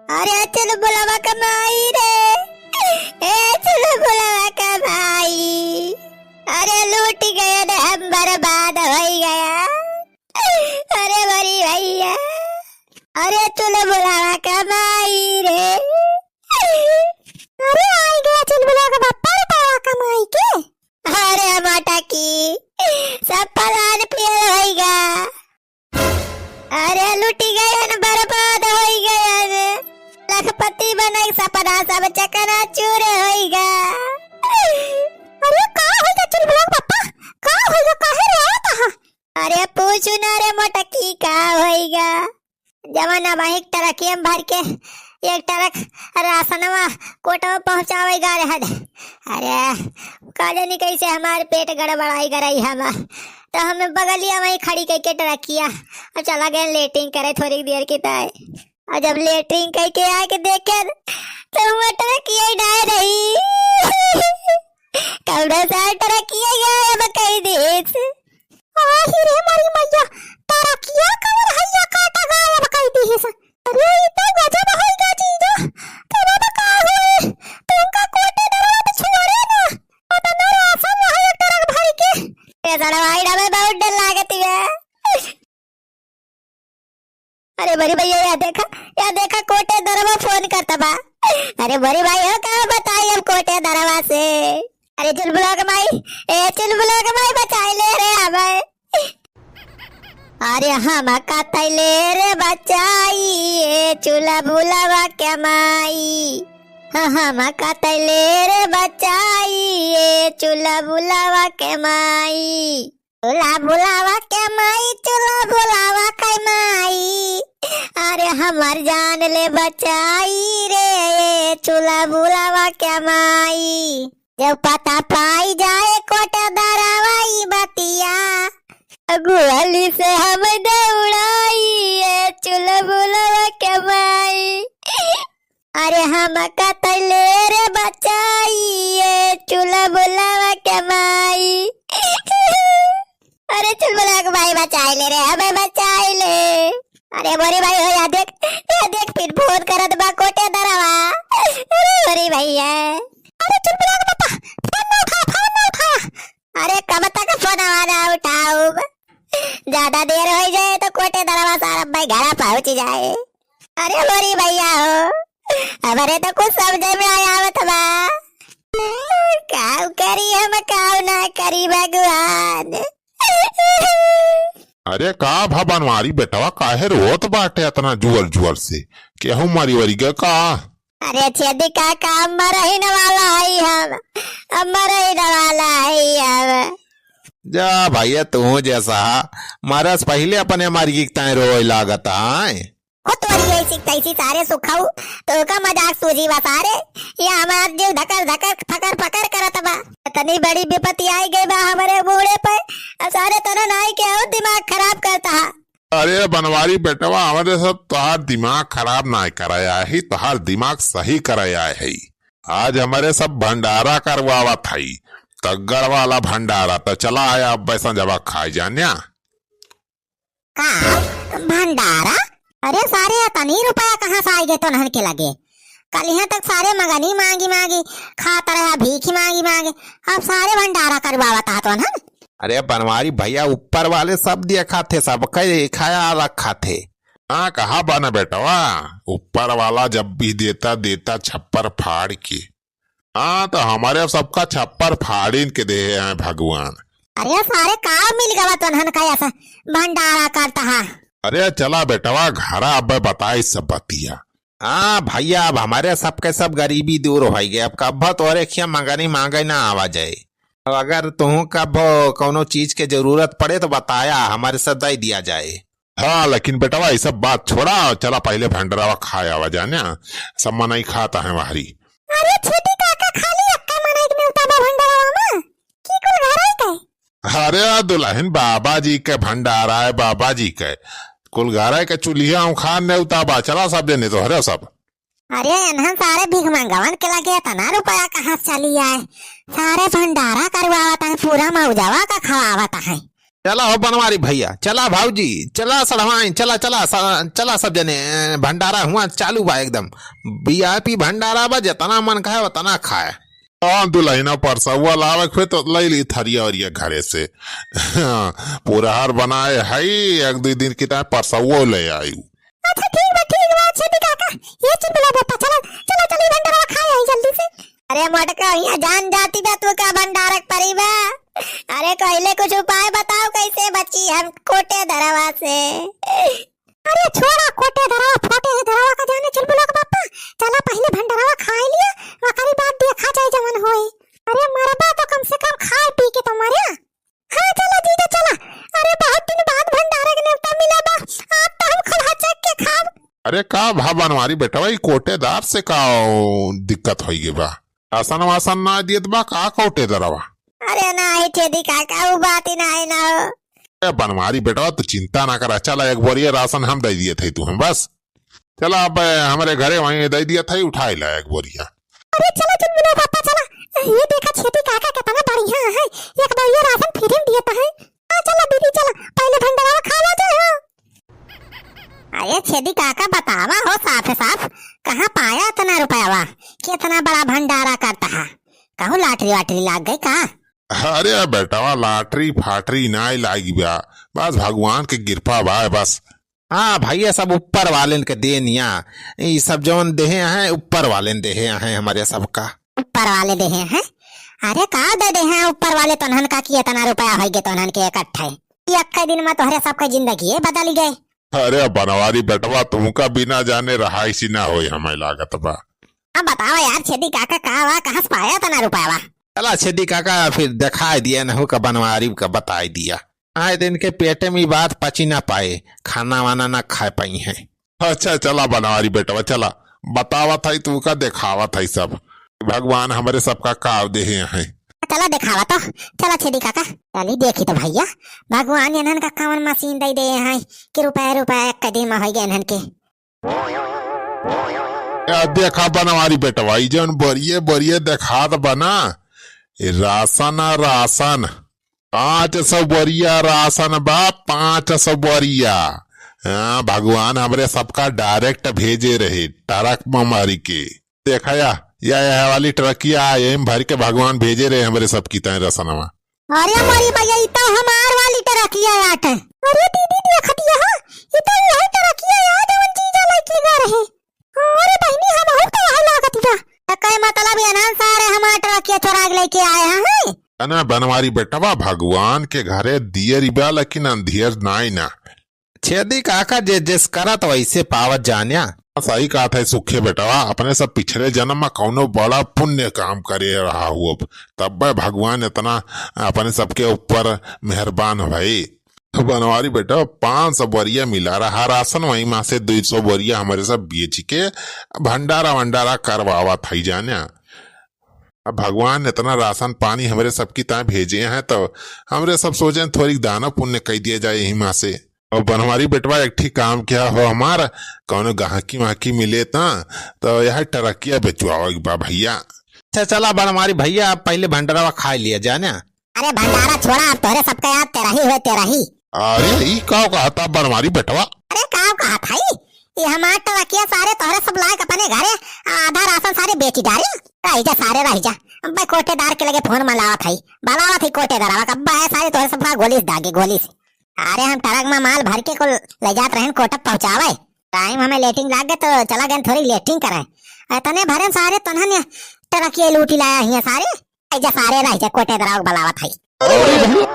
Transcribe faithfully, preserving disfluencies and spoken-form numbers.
अरे चुलबुलवा क माई रे, ए चुलबुलवा क माई, अरे लूट गयन हम, बर्बाद होइ गया। अरे मोरी भइया, अरे चुलबुलवा क माई रे। अरे आइ गया चुलबुलवा क बप्पा, रुपया कमाइ के। अरे मोटकी, सब plan fail होइगा। अरे लुटि गयन, बर्बाद होइ गयन, लखपति बनइ क सपना सब चकनाचूर होइगा। अरे का होइगा चुलबुलवा क बप्पा, का होइगा, काहे रोवत हा? अरे पूछू ना रे मोटकी, का होइगा। जवन अबहीं ट्रकिया में भर के एक ट्रक रासनवा कोटवा पहुँचावइ गा रहल। अरे, का जानी कइसे हमार पेट गड़बड़ाइ गरइ हमा। त हम बगलिया मइँ खड़ी कइके ट्रकिया, अब चला गए लेटरिन करे थोरिक देर की ताई। अउर जब लेटरिन कइके आइके देखेन, त हुआँ ट्रकिया ही नाहीं रही। कउनो सार ट्रकिया गायब कइ दिहिस। आही रे मोरी मइया, ट्रकिया कउन हइया काटा गायब कइ दिहिस। अरे, ई त गजब होइगा जीजा। तब अब का होई? तुमका कोटेदरवा त छोड़े ना। अतना रासन रहा एक ट्रक भरि के। ए सड़वाई डबे बहुत डर लागत बा। अरे मोरी भइया, या देखा, या देखा, कोटेदरवा फोन करत बा। अरे मोरी भइया, का बताई हम कोटेदरवा से। अरे चुलबुलवा क माई, ए चुलबुलवा क माई, बचाइ ले रे हमें। अरे हमका तइ ले रे बचाइ, ए चुलबुलवा क माई। हाँ, हमका तइ ले रे बचाइ, ए चुलबुलवा क माई। चुलबुलवा क माई, चुलबुलवा क माई, अरे हमार जान ले बचाइ रे, ए चुलबुलवा क माई। जब पता पाइ जाए कोटेदरवा ई बतिया, गोली से हम दौड़ाई, ए चुलबुलवा क माई। अरे हमका तइ ले रे बचाइ, ए चुलबुलवा क माई। अरे चुलबुलवा क माई, बचाइ ले रे, हमें बचाइ ले। अरे मोरी भइया हो, या देख, या देख, फिर फोन करत बा कोटेदरवा। अरे मोरी भइया। अरे चुलबुलवा क बप्पा, फोन ना उठाया, फोन ना उठाया। अरे कब तक फोनवा ना उठाउब? ज्यादा देर होइ जाए त कोटेदरवा सार अब्बइ घरा पहुँचि जाए। अरे मोरी भइया हो, हमरे त कुछ समझइ में नाहीं आवत बा। काउ करी हम, काउ ना करी भगवान। अरे का भा बनवारी बेटवा, काहे रोत बाटे अतना जुअर जुअर से? केहू मरी वरी गा का? अरे छेदी काका, मरहिन वाला हई हम, अब मरहिन वाला हई हम। जा भइया, तू जइसा मरस पहिले अपने मरगी के ताईं रोए लागत आए। हो तोरी ऐसी तैसी सारे सुखाऊ, तोका मजाक सूझी बा सारे, या हमार जीव धकर धकर फकर फकर करत बा। इतनी बड़ी विपत्ति आइ गइ बा हमरे बूढ़े पे, अब सारे तोरे नाई के अउर दिमाग खराब करत हा। अरे बनवारी बेटवा, हमरे सब तोहार दिमाग खराब नाहीं करइ आए ही, तोहार दिमाग सही करइ आए ही। आज हमरे सब भंडारा करवावत हई, तगड़ वाला भंडारा। त चला आया अब बैसा जबा खाए जान्या। का भंडारा? अरे सारे, अतनी रुपया कहाँ से आइगे तोनहन के लगे? कल यहाँ तक सारे मगनी माँगी माँगी खात रहा, भीख माँगी माँगी, अब सारे भंडारा करवावत हा तोनहन। अरे बनवारी भइया, ऊपर वाले सब देखत हे, सबके खाया रखत हे। हाँ, कहा बा न बेटवा, ऊपर वाला जब भी देता, देता छप्पर फाड़ के। हाँ, त हमरे सबका छप्पर फाड़िन के देहे हैं भगवान। अरे सारे, का मिल गवा तोनहन का ऐसा भंडारा करत हा? अरे चला बेटवा, घरा अब बताई सब बतिया। हाँ भइया, अब हमरे सबके सब गरीबी दूर होइ गए, अब कब्बो तोरे खिया मगनी माँगे ना आवा जाए। अब अगर तुहूँ कब्बो कउनो चीज के जरूरत पड़े त बताया, हमरे से दइ दिया जाए। हाँ, लेकिन बेटवा, ई सब बात छोड़ा, चला पहिले भंडरवा खाए आवा जान्या, सब मनई खात हैं वहरी। अरे छेदी काका, खाली अक्का मनई के नेवता बा भंडरवा मा, कि कुल घरई के? अरे दुलहिन, बाबा जी के भंडारा है, बाबा जी के, कुल घरई के चुलिया उखार नेवता बा, चला सब जने तोहरे सब। अरे एनहन सारे भीख मंगवन के लगे एतना रुपया कहाँ से चली आए? सारे भंडारा करवावत हैं, पूरा मउजवा का खवावत हैं। चला हो बनवारी भइया, चला भौजी, चला सड़वाइन, चला, चला, स-, चला सब जने, भंडारा हुआ चालू बा एकदम। VIP भंडारा बा, जेतना मन कहे ओतना खाए। हाँ, दुलहिना परसउआ लावे के होई तो लइ ली थरिया ओरिया घरे से। पुरहर बनाए हई, एक दुइ दिन की ताई परसउआ लइ आयु। अच्छा, ठीक बा, ठीक बा, छेदी काका। ये चुलबुला बापा, चला, चला, चला, ई भंडारा खाए आई जल्दी से। अरे मोटका, हियाँ जान जाती बा तू का भंडारा के परी बा। अरे पहिले कुछ उपाय बताओ, कैसे बची हम कोटेदरवा से। अरे छोड़ा कोटेदरवा, फोटेदरवा का जाने चुलबुला के बापा। चला पहिले भंडारा खाए लिया, ओकरी बाद देखा जाए जवन होई। अरे मरबा तो कम से कम खाए पी के तो मरे। हाँ, चला जीजा, चला। अरे, बहुत दिन बाद भंडारा के नेवता मिला बा। आज तो हम खूब हचक के खाब। अरे, का भा बनवारी बेटवा, ई कोटेदार से का दिक्कत होई गे बा? रासन वासन ना दियत बा का कोटेदारवा? अरे, नाही छेदी काका, उ बात ही नाही ना हो। ए बनवारी बेटवा, तू चिंता ना करा, चला एक बोरिया रासन हम दइ दियत हई तू हम बस। चला, अब हमरे घरे वहीं दइ दिया था, उठाइ ला एक बोरिया। अरे चला चुलबुला बापा, चला। ये देखा छेदी काका केतना बढ़िया है, एक बोरिया रासन free में दियत है। आ चला दीदी, चला, पहिले भंडारा खा ला जाए हो। अरे छेदी काका, बतावा हो साफ साफ, कहाँ पाया इतना रुपयावा? कितना बड़ा भंडारा करता है, कहूँ lottery वाटरी लाग गई का? अरे बेटवा, lottery फाटरी नाई लागी बा, बस भगवान के कृपा बा बस। हाँ भइया, सब ऊपर वालेन के देनिया। ई सब जौन देहे हैं, ऊपर वालेन देहे हैं हमरे सबका। ऊपर वाले देहे हैं? अरे का दे देहे हैं ऊपर वाले तोन्हन का कि इतना रुपया होइ गे तोन्हन के इकट्ठे? ई एक्के दिन में तोहरे सबके जिंदगी बदल गए। अरे बनवारी बेटवा, तुमका बिना जाने रहाइसी ना होई, हमें लागत बा। अब बतावा यार छेदी काका, का वा, कहाँ से पाया इतना रुपया वा? चला छेदी काका, फिर देखाइ दिया नहु का बनवारी का बताइ दिया। आए दिन के पेटे में ई बात पची ना पाए, खाना वाना ना खाए पाई हैं। अच्छा, चला बनवारी बेटवा, चला, बतावत हई, तू का देखावत हई सब। भगवान हमरे सबका काव देहे हैं। चला देखावा तो, चला छेदी काका, चली देखी तो भइया, भगवान इन्हन का कवन मशीन दइ दे हैं कि रुपया रुपया एक कदम होइ गए इन्हन के। या देखा बनवारी बेटवा, ई जौन बोरिये बोरिये देखात बा ना, ई रासन आ रासन। पाँच सौ बोरिया रासन बा, पाँच सौ बोरिया। हाँ, भगवान हमरे सबका direct भेजे रहे, ट्रक में मारी के। देखा या, या, या वाली ट्रकिया, एम भर के भगवान भेजे रहे हमरे सबकी ताई रासनवा। अरे मोरी भइया, ई तो हमार वाली ट्रकिया आटे। अरे दीदी, देखत हया, ई तो वही ट्रकिया है जवन जीजा लइके गए रहे। अरे बहिनी, हमहू तो वही लागत बा। त कई मतलब ये ना सारे हमार ट्रकिया चोरा के लइके आए हैं। अना बनवारी बेटवा, भगवान के घरे दियर बा लेकिन अंधियर नाई ना। छेदी काका, जे जेस करत वैसे पावत जान्या। सही कहत है सुखे बेटवा, अपने सब पिछले जन्म में कौनो बड़ा पुण्य काम करे रहा हुआ, तब्बे भगवान इतना अपने सबके ऊपर मेहरबान भई। बनवारी बेटवा, पाँच सौ बोरिया मिला रहा रासन, वही मा से दुई सौ बोरिया हमरे सब बेच के भंडारा वंडारा करवावत हई जान्या। अब भगवान इतना रासन पानी हमरे सबकी ताई भेजे हैं, तो हमरे सब सोचे थोड़ी दानो पुण्य कइ दिया जाए यही मा से। और बनवारी बेटवा, एक ठी काम किया हो हमार, कौनो गाहकी वाहकी मिले ता, तो यह ट्रकिया बेचवावे के बा भइया। अच्छा चला बनवारी भइया, अब पहिले भंडारवा खाइ लिया जाए ना। अरे भंडारा छोड़ा, अब तोहरे सबका याद तेरही हुए तेरही। अरे ई का कहता बनवारी बेटवा? अरे का कहत हई? ई हमार ट्रकिया सारे तोहरे सब लायक अपने घरे आधा रासन सारे बेची डारे। रहि जा सारे रहि जा। अब्बे कोटेदार के लगे फोन मलावत हई, बलावत हई कोटेदारवा का, अब्बे सारे तोहरे सबका गोली से दागे, गोली से। अरे हम ट्रक में माल भर के कुल ले जात रहन कोटा पहुँचावे। टाइम हमें लेटिंग लाग गए तो चला गए थोड़ी लेटिंग करे। इतने भरे सारे तोन्हन ट्रकिया लूटी लाया हिया सारे। रहि जा सारे रहि जा, कोटेदारवा का बलावत हई। अरे भैया,